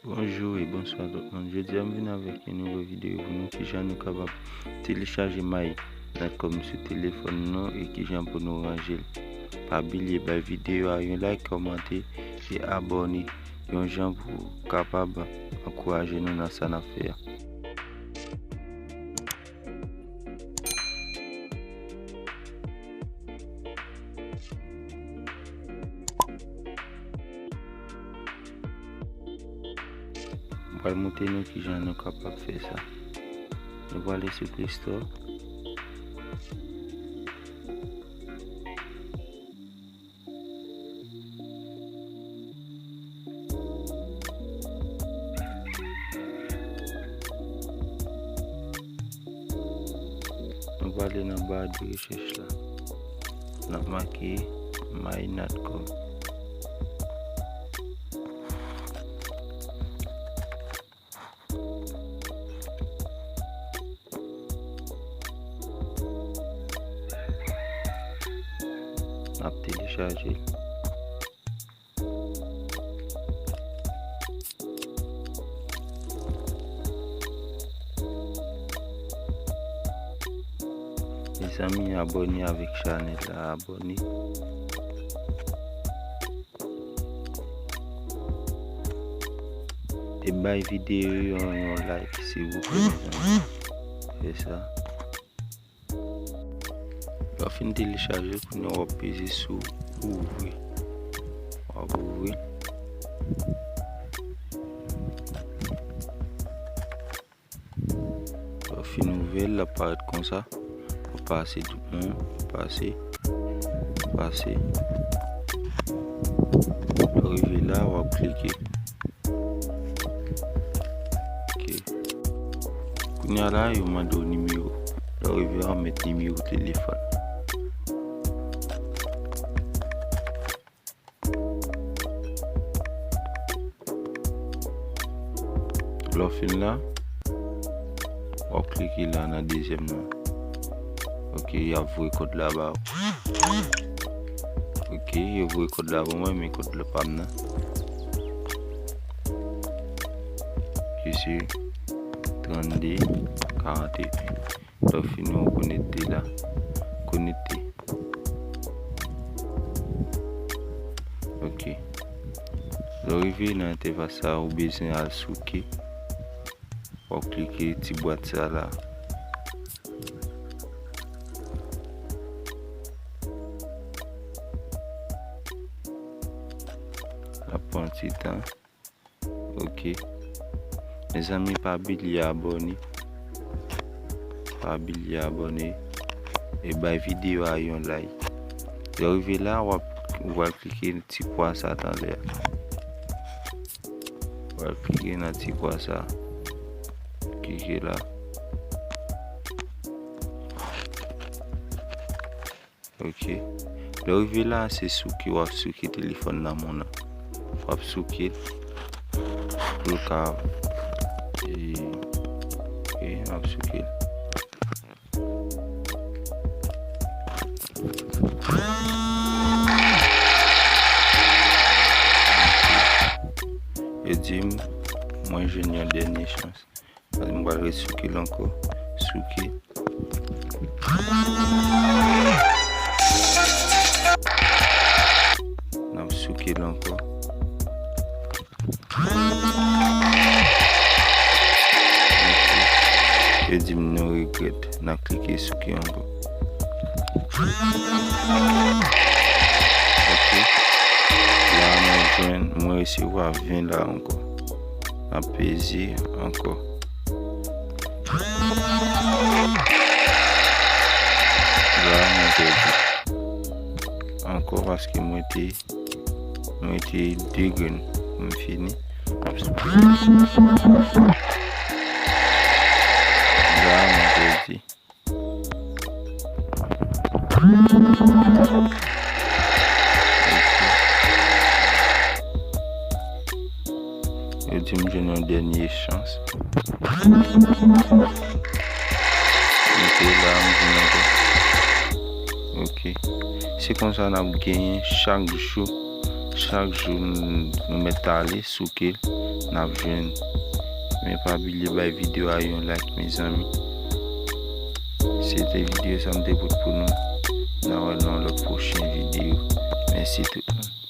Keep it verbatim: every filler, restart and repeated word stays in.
Bonjou e bonswa tout moun. Jodi a m vin avèk yon nouvo videyo pou nou, kijan nou kapab telechaje My Natcom sou telefòn nou e kijan pou nou ranje l. Pa bliye bay videyo a yon like, kòmante e abòne, yon jan pou kapab ankouraje nou nan sa n ap fè a. M pral montre nou kijan nou kapab fè sa. Nou prale sou Play Store. Nou prale nan ba de rechèch la. N ap make My Natcom. N ap telechaje l. Mezanmi, abòne avèk chanèl la, abòne. E bay videyo yon, yon like, silvouplè, mezanmi. Fè sa. Lè w fin telechaje, kounye a w ap peze sou ouvri. W ap ouvri. Lè w fin ouvè l, l ap parèt konsa. W ap pase tout moun, pase, pase. Lè w rive la, w ap klike. Ok. Kounye a la, yo mande w nimewo. Lè w rive a, w met nimewo telefòn. Lè w fin la, w ap klike la nan dezyèm nan. Ok, y ap voye kòd la ba w. Ok, yo voye kòd la pou mwen, men kòd la pa m nan. Ki se trannde karanteyen. Lè w fini, w konekte la. Konekte. Ok. Lè w rive nan entèfas sa, ou bezwen al souke. W ap klike ti bwat sa la. L ap pran ti tan. Ok. Mezanmi, pa bliye abòne. Pa bliye abòne. E bay videyo a yon like. Lè w rive la, w ap, ou pral klike ti kwa sa t anlè a. Ou pral klike nan ti kwa sa. Klike la. Ok. Lè w rive la, se souke w ap souke telefòn nan moun nan. W ap souke l pou l ka, e, ok, w ap souke l. Yo di m, mwen jwenn yon dènye chans. Mwen pral resouke l ankò. Souke. N ap souke l ankò. Ok. Yo di m nou regrèt. N ap klike souke ankò. Ok. La, mwen jwenn, mwen resevwa ven la ankò. N ap peze ankò. La, mwen pèdi. Ankò paske mwen te, mwen te de grenn pou m fini. La, mwen pèdi. Yo di m jwenn yon dènye chans. Ok, la, m vin ankò. Ok. Se konsa n ap genyen chak jou. Chak jou nou, nou mèt ale souke l, n ap jwenn. Men pa bliye bay videyo a yon like, mezanmi. Se te videyo sa m te pote pou nou. N a wè nan lòt pwochen videyo. Mèsi tout moun.